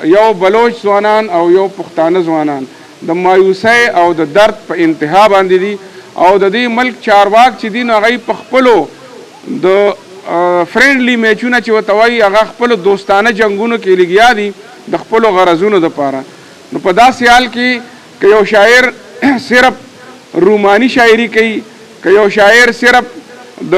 یو بلوچ ځوانان او یو پښتانه ځوانان د مایوسۍ او د درد په انتها باندې دي او د دې ملک چارواک چې دي نو هغوی په خپلو د فرینډلي میچونه چې ورته وایي، هغه خپلو دوستانه جنګونو کې لګیا دي د خپلو غرضونو دپاره. نو په داسې حال کې که یو شاعر صرف روماني شاعري کوي، که یو شاعر صرف د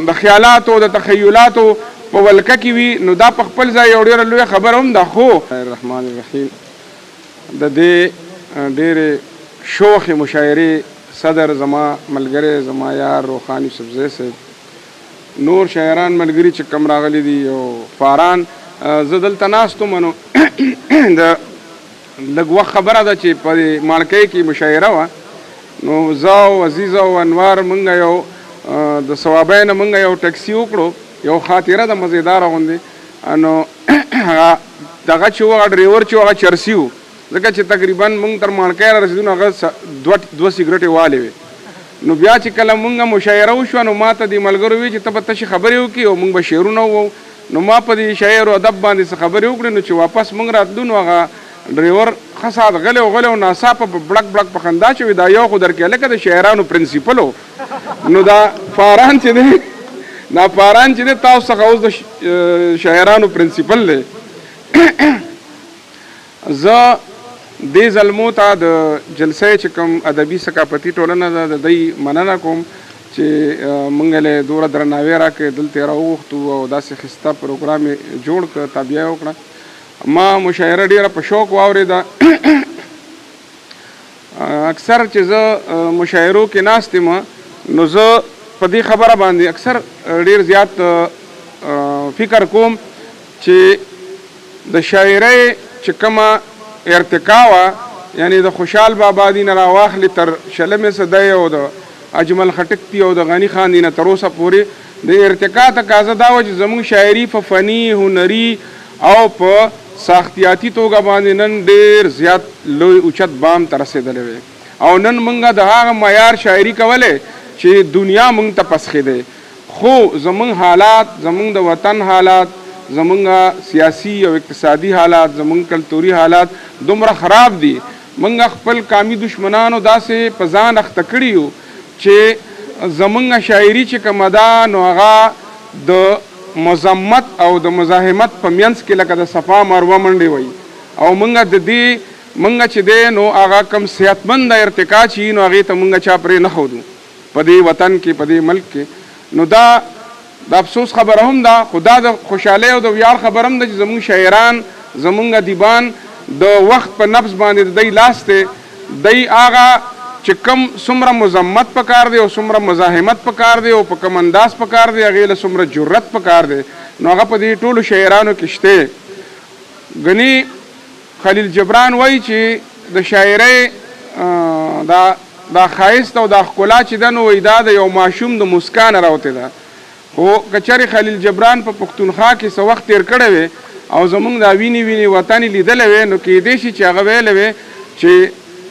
د خیالاتو د تخیلاتو په ولکه کې وي، نو دا په خپل ځای یو ډېره لویه خبره هم ده. خو الرحمن الرحیم. د دې ډېرې شوخې مشاعرې صدر زما ملګری، زما یار روښان یوسفزی صاحب، نور شاعران ملګري چې کوم راغلي دي او فاران، زه دلته ناست وم. نو د لږ وخت خبره ده چې په ماڼکۍ کې مشاعره وه، نو زه او عزیز او انوار مونږ یو د صوابۍ نه مونږ یو ټکسي وکړو. یو خاطره د مزیداره غوندې. نو هغه دغه چې و، هغه ډریور چې و، هغه چرسي و، ځکه چې تقریبا مونږ تر ماڼکۍ را رسېدو نو هغه دوه دوه سګرټې والې وې. نو بیا چې کله مونږ مشاعره وشوه، نو ما ته دې ملګرو وی چې ته به تشې خبرې وکړي او مونږ به شعرونه ووایو. نو ما په دې شعر او ادب باندې څه خبرې وکړې. نو چې واپس مونږ راتلو، نو هغه ډریور ښه ساعت غلی و، غلی و، ناڅاپه په بړک بړک په خندا شوې. دا یو خو درکې هلکه د شاعرانو پرنسپل و. نو دا فاران چې دی، دا فاران چې دی، تاسو څخه اوس د شاعرانو پرنسپل دی. زه دې زلمو ته د جلسې چې کوم ادبي ثقافتي ټولنه ده، د دوی مننه کوم چې مونږ له دوره درناوی راکړ، دلته یې راوغوښتو او داسې ښایسته پروګرام یې جوړ کړ، تابیا یې وکړه. ما مشاعره ډېره په شوق واورېده. اکثر چې زه مشاعرو کې ناست یم، نو زه په دې خبره باندې اکثر ډېر زیات فکر کوم چې د شاعرۍ چې کومه ارتقا وه، یعنی د خوشحال بابا دی نه راواخلې تر شلمې صدۍ او د اجمل خټک دی او د غني خان دی نه تر اوسه پورې، د ارتقا تقاضا دا وه چې زموږ شاعري په فني، هنري او په ساختیاتي توګه باندې نن ډېر زیات لوی اوچت بام ته رسېدلی وی او نن موږ د هغه معیار شاعري کولی چې دنیا موږ ته پسخېدی. خو زموږ حالات، زموږ د وطن حالات، زموږ سیاسي او اقتصادي حالات، زموږ کلتوري حالات دومره خراب دي، موږ خپل قامي دشمنانو داسې په ځان اخته کړي یو چې زموږ شاعري چې کومه ده، نو هغه د مذمت او د مزاحمت په منځ کې لکه د صفا مروه منډې وایي او موږ د دې موږ چې دی، نو هغه کم صحتمند ارتقا چې نو هغې ته موږ چا پرې نه ښودو په دې وطن کې، په دې ملک کې. نو دا د افسوس خبره هم ده، خو دا د خوشحالۍ او د ویاړ خبره هم ده چې زموږ شاعران، زموږ ادیبان د وخت په نبض باندې د دوی لاس دی. دی هغه چې کوم څومره مذمت پکار دی او څومره مزاحمت پکار دی او په کوم انداز پکار دی، هغې له څومره جرأت پکار دی، نو هغه په دې ټولو شاعرانو کې شته. ګنې خلیل جبران وایي چې د شاعرۍ دا ښایست او دا ښکلا چې ده، نو وایي دا د یو ماشوم د مسکا نه راوتې ده. خو که چېرې خلیل جبران په پښتونخوا کې څه وخت تېر کړی وی او زمونږ دا وینې وینې وطن یې لیدلی وی، نو کېدای شي چې هغه ویلی وی چې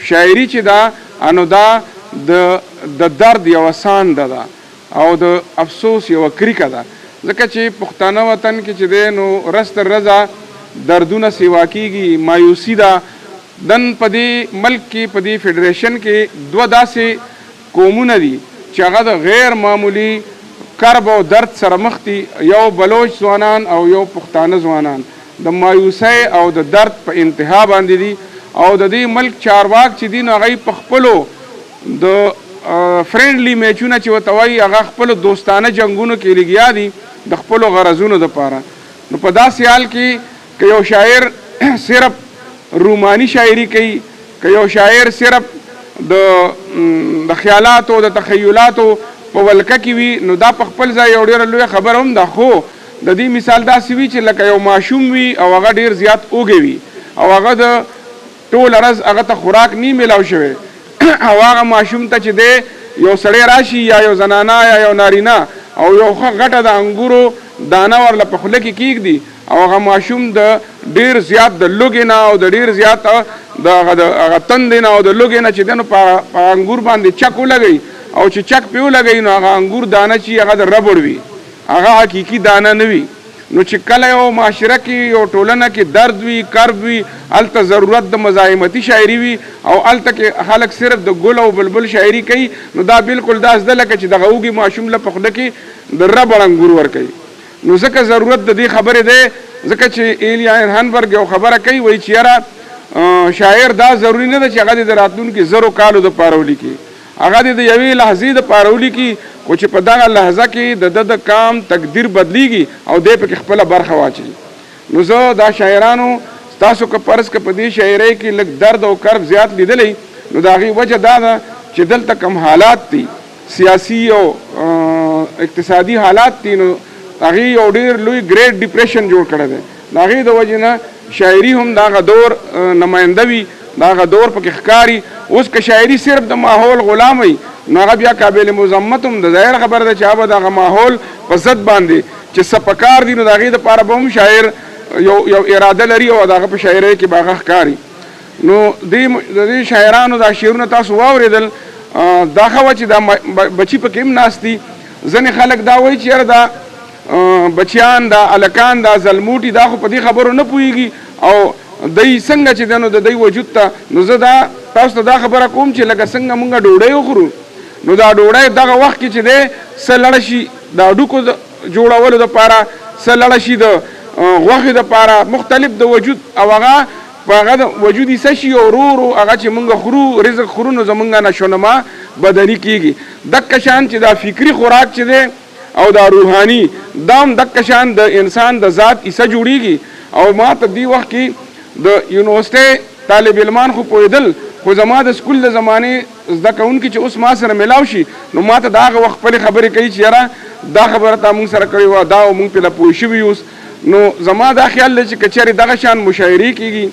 شاعري چې ده، نو دا د درد یوه سانده ده او د افسوس یوه کریکه ده، ځکه چې پښتانه وطن کې چې دی، نو ورځ تر ورځه دردونه سیوا کیږي، مایوسي ده. نن په دې ملک کې، په دې فدریشن کې دوه داسې قومونه دي چې هغه د غیر معمولي کرب او درد سره مخ دي. یو بلوچ ځوانان او یو پښتانه ځوانان د مایوسۍ او د درد په انتها باندې دي او د دې ملک چارواک چې دي، نو هغوی په خپلو د فرینډلي میچونه چې ورته وایي، هغه خپلو دوستانه جنګونو کې لګیا دي د خپلو غرضونو دپاره. نو په داسې حال کې که یو شاعر صرف روماني شاعري کوي، که یو شاعر صرف د خیالاتو د تخیلاتو په ولکه کې وي، نو دا په خپل ځای یو ډېره لویه خبره هم ده. خو د دې مثال داسې وي چې لکه یو ماشوم وي او هغه ډېر زیات اوږی وي او هغه د ټوله ورځ هغه ته خوراک نی میلاو شوی او هغه ماشوم ته چې دی یو سړی راشي یا یو زنانه یا یو نارینه او یو ښه غټه د انګورو دانه ورله په خوله کې کیږدي او هغه ماشوم د ډیر زیات د لوږې نه او د ډیر زیات د هغه د هغه تندې نه او د لوږې نه چې دی، نو په انګور باندې چک ولګوي او چې چک پې ولګوي، نو هغه انګور دانه چې هغه د ربړ وي، هغه حقیقي دانه نه وي. نو چې کله یو معاشره کې، یو ټولنه کې درد وي، کرب وي، هلته ضرورت د مزاحمتي شاعري وي، او هلته کې خلک صرف د ګل او بلبل شاعري کوي، نو دا بالکل داسې ده لکه چې دغه وږي ماشوم له په خوله کې د ربړ انګور ورکوي. نو ځکه ضرورت د دې خبرې دی، ځکه چې ایلیا هنبرګ یو خبره کوي، وایي چې یاره شاعر دا ضروري نه ده چې هغه دې د راتلونکي زرو کالو دپاره ولیکي، هغه دې د یوې لحظې دپاره ولیکي، خو چې په دغه لحظه کې د ده د کام تقدیر بدلیږي او دی پکې خپله برخه واچوي. نو زه دا شاعرانو تاسو که فرض که په دې شاعرۍ کې لږ درد او کرب زیات لیدلی، نو د هغې وجه دا ده چې دلته کم حالات دي، سیاسي او اقتصادي حالات دي، نو هغې یو ډېر لوی ګریټ ډیپریشن جوړ کړی دی. د هغې د وجې نه شاعري هم د هغه دور نماینده وي، د هغه دور پکې ښکاري. اوس که شاعري صرف د ماحول غلام وي، نو هغه بیا قابل مذمت هم ده. ظاهره خبره ده چې هغه به د هغه ماحول په ضد باندې چې څه پکار دي، نو د هغې دپاره به هم شاعر یو اراده لري او د هغه په شاعرۍ کې به هغه ښکاري. نو د دې شاعرانو دا شعرونه تاسو واورېدل، دا ښه وه چې دا بچي پکې هم ناست دي. ځینې خلک دا وایي چې یاره دا بچیان، دا هلکان، دا زلموټي، دا خو په دې خبرو نه پوهېږي او دی څنګه چې دی نو د دوی وجود ته. نو زه دا تاسو ته دا خبره کوم چې لکه څنګه مونږ ډوډۍ وخورو، نو دا ډوډۍ دغه وخت کې چې دی څه لړه شي د هډوکو جوړولو دپاره، څه لړه شي د غوښې دپاره، مختلف د وجود او هغه په هغه د وجود حصه شي، او ورو ورو هغه چې مونږ خورو، رزق خورو، نو زمونږ نشونما بدني کېږي. دقه شان چې دا فکري خوراک چې دی او دا روحاني، دا هم دقه شان د انسان د ذات حصه جوړېږي. او ما ته دې وخت کې د یونیورسټۍ طالب علمان خو پوهېدل، خو زما د سکول د زمانې زده کوونکي چې اوس ما سره میلاو شي، نو ما ته د هغه وخت خپلې خبرې کوي چې یاره دا خبره تا مونږ سره کړې وه، دا او مونږ پرې لا پوه شوي یو. نو زما دا خیال دی چې که چېرې دغه شان مشاعرې کېږي،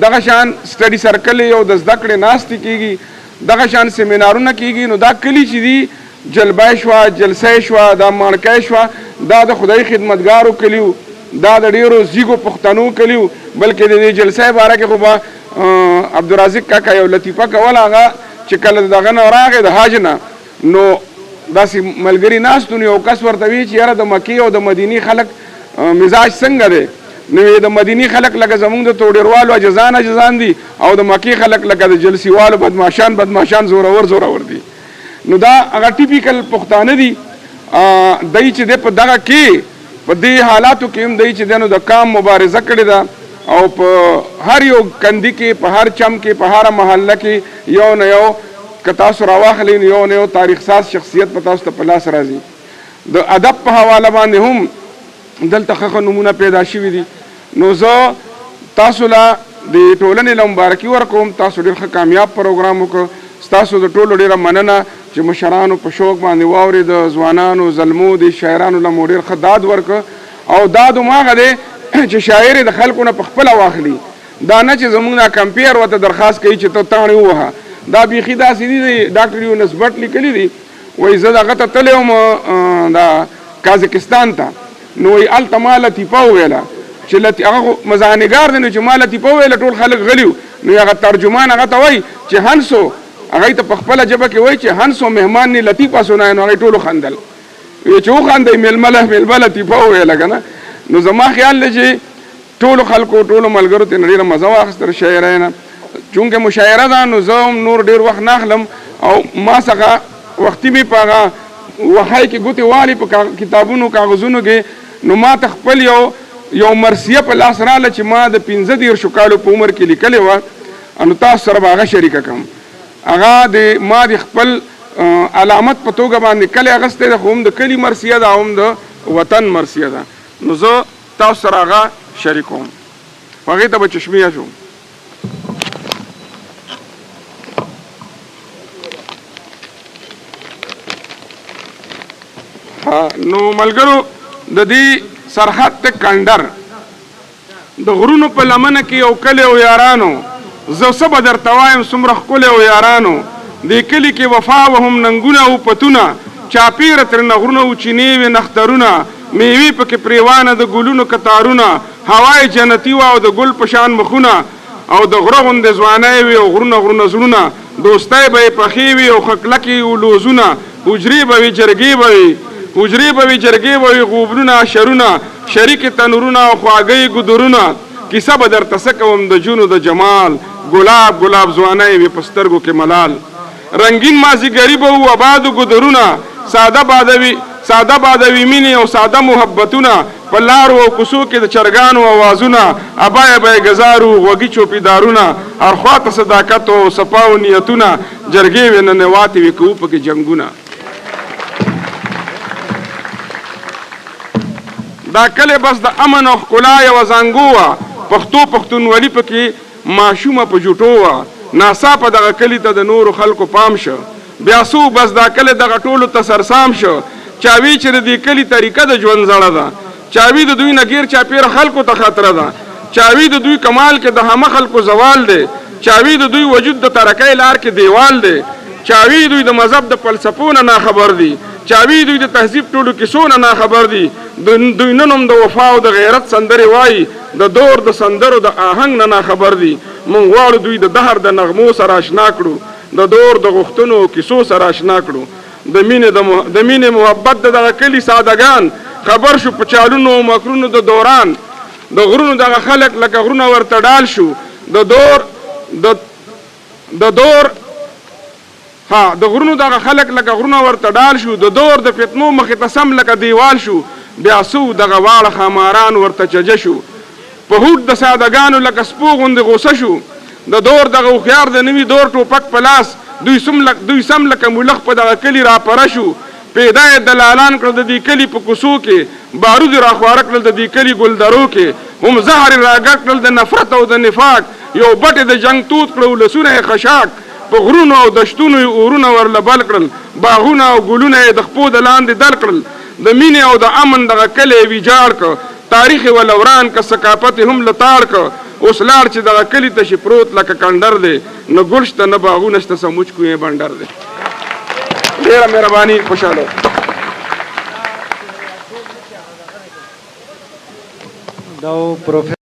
دغه شان سټډي سرکلې او د زده کړې ناستې کېږي، دغه شان سیمینارونه کېږي، نو دا کلي چې دي، جلبای شوه، جلسه شوه، دا ماڼکۍ شوه، دا د خدایي خدمتګارو کلیو، دا د ډېرو زیږو پښتنو کلیو، بلکې د دې جلسې باره کې خو به عبدالرازق کاکا یو لطیفه کوله، هغه چې کله دغه نه راغی د حج نه، نو داسې ملګري ناست وو، نو یو کس ورته ویې چې یاره د مکې او د مدینې خلک مزاج څنګه دی؟ نو یې د مدینې خلک لکه زمونږ د توډیروالو عجزان عجزان دي، او د مکې خلک لکه د جلسیوالو بدماشان بدماشان زورور زورور دي. نو دا هغه ټیپیکل پښتانه دي، دی چې دی په دغه کې په دې حالاتو کې هم دی چې دی نو د کام مبارزه کړې ده، او په هر یو کندي کې، په هر چم کې، په هره محله کې یو نه یو که تاسو راواخلئ، نو یو نه یو تاریخ ساز شخصیت په تاسو ته په لاس راځي. د ادب په حواله باندې هم دلته ښه ښه نومونه پیدا شوي دي. نو زه تاسو له د ټولنې له مبارکي ورکوم، تاسو ډېر ښه کامیاب پروګرام وکړ، ستاسو د ټولو ډېره مننه چې مشرانو په شوق باندې واورېده، ځوانانو، زلمو، د شاعرانو له مو ډېر ښه داد ورکړ. او داد هم هغه دی چې شاعر یې د خلکو نه په خپله واخلي، دا نه چې زموږ دا کمپیر ورته درخواست کوي چې ته تاڼې ووهه. دا بیخي داسې دي، ډاکټر یونس بټ لیکلي دي، وایي زه دغه ته تللی وم دا قازقستان ته، نو وایي هلته ما لطیفه وویله چې هغه خو مزاحنګار دی، نو چې ما لطیفه وویله ټول خلک غلي وو، نو هغه ترجمان هغه ته وایي چې هنسو، هغه ته په خپله ژبه کې وایي چې هنسو مهمان نی لطیفه سنای، نو هغې ټولو خندل، وایي چې وخاندئ مېلمه لطیفه وویله که نه. نو زما خیال دی چې ټولو خلکو، ټولو ملګرو ترې ډېره مزه واخیسته شاعرۍ نه. چونکه مشاعره ده نو زه هم نور ډېر وخت نه اخلم، او ما څخه وختي مې په هغه وښۍ کې ګوتې والي په کتابونو کاغذونو کې، نو ما ته خپل یو مرثیه په لاس راغله چې ما د 35 کالو په عمر کې لیکلې وه، نو تاسو سره به هغه شریکه کړم. هغه د ما د خپل علامت په توګه باندې کلی اخیستی دی، خو هم د کلي مرثیه ده او هم د وطن مرثیه ده، نو زه تاسو سره هغه شریکوم، خو هغې ته به چشمې اچوم. نو ملګرو د دې سرحد ته کنډر د غرونو په لمنه کې یو کلی او یارانو، زه څه به درته وایم څومره ښکلی او یارانو، دې کلي کې وفا وه هم ننګونه او پتونه، چاپېره ترېنه غرونه و چینې وې نښترونه، میوې پکې پرېوانه د ګلونو کتارونه، هوا یې جنتي وه او د ګل په شان مخونه، او د غره غوندې ځوانۍ وې او غرونه غرونه زړونه، دوستۍ به یې پخې وې او ښه کلکې و لوزونه، حجرې به وې جرګې به وې حجرې به وي، جرګې به وي، غوبلونه، شرونه، شریک تنورونه او خواږه یې ګودرونه. کیسه به درته څه کوم د جونو د جمال، ګلاب ګلاب ځوانۍ وي په سترګو کې ملال. رنګین مازیګري به وو ابادو ګودرونه، ساده باده وي، ساده باده وي مینې او ساده محبتونه. په لارو او کوڅو کې د چرګانو اوازونه، ابایه به یې ګزارو غوږي چوپیدارونه. هر خوا ته صداقت او صفا او نیتونه، جرګې وې ننواتې وې کوو پکې جنګونه. دا کلی بس د امن او ښکلا یوه زانګو وه، پښتو پښتونولي پکې ماشومه په جوټو وه. ناڅاپه دغه کلي ته د نورو خلکو پام شو، بیا څو بس دا کلی دغه ټولو ته سرسام شو. چا وی چې د دې کلي طریقه د ژوند زړه ده، چا وی د دوی نه ګیر چاپېره خلکو ته خطره ده، چا وی د دوی کمال کې د همه خلکو زوال دی، چا وی د دوی وجود د ترکۍ لار کې دیوال دی، چا وی دوی د مذهب د فلسفو نه ناخبر دي، چا وی دوی د تهذیب ټولو کیسو نه ناخبر دي. دوی نن هم د وفا او د غیرت سندرې وایي، د دور د سندرو د آهنګ نه ناخبر دي. مونږ غواړو دوی د دهر د نغمو سره آشنا کړو، د دور د غوښتنو او کیسو سره آشنا کړو. د مینې د مینې محبت د دغه کلي سادهګان خبر شو په چالونو او مکرونو د دوران. د غرونو دغه خلک لکه غرونه ورته ډال شو، د دور د د دور ها د غرونو دغه خلک لکه غرونه ورته ډال شو، د دور د فتنو مخې ته سم لکه دیوال شو. بیا څو دغه واړه ښاماران ورته چجه شو، په هوډ د سادهګانو لکه سپو غوندې غوسه شو. د دور دغه هوښیار د نوي دور ټوپک په لاس، دوی سم لکه مولخ په دغه کلي راپره شو. پیدا یې دلالان کړل د دې کلي په کوڅو کې، بارود یې راخواره کړل د دې کلي ګلدرو کې، هم زهر یې راګډ کړل د نفرت او د نفاق، یو بټ یې د جنګ تود کړ ولسونه یې خشاک. په غرونو او دشتونو یې اورونه ورله بل کړل، باغونه او ګلونه یې د خپو د لاندې دل کړل. د مینې او د امن دغه کلی یې ویجاړ کړ، تاریخ یې وله وران کړ، ثقافت یې هم لتاړ کړ. اوس لاړ چې دغه کلي ته شي پروت لکه کنډر دی، نه ګل شته نه باغونه شته، سموچ کوی بنډر دی. ډېره مهرباني، خوشحاله. دا پروفیسور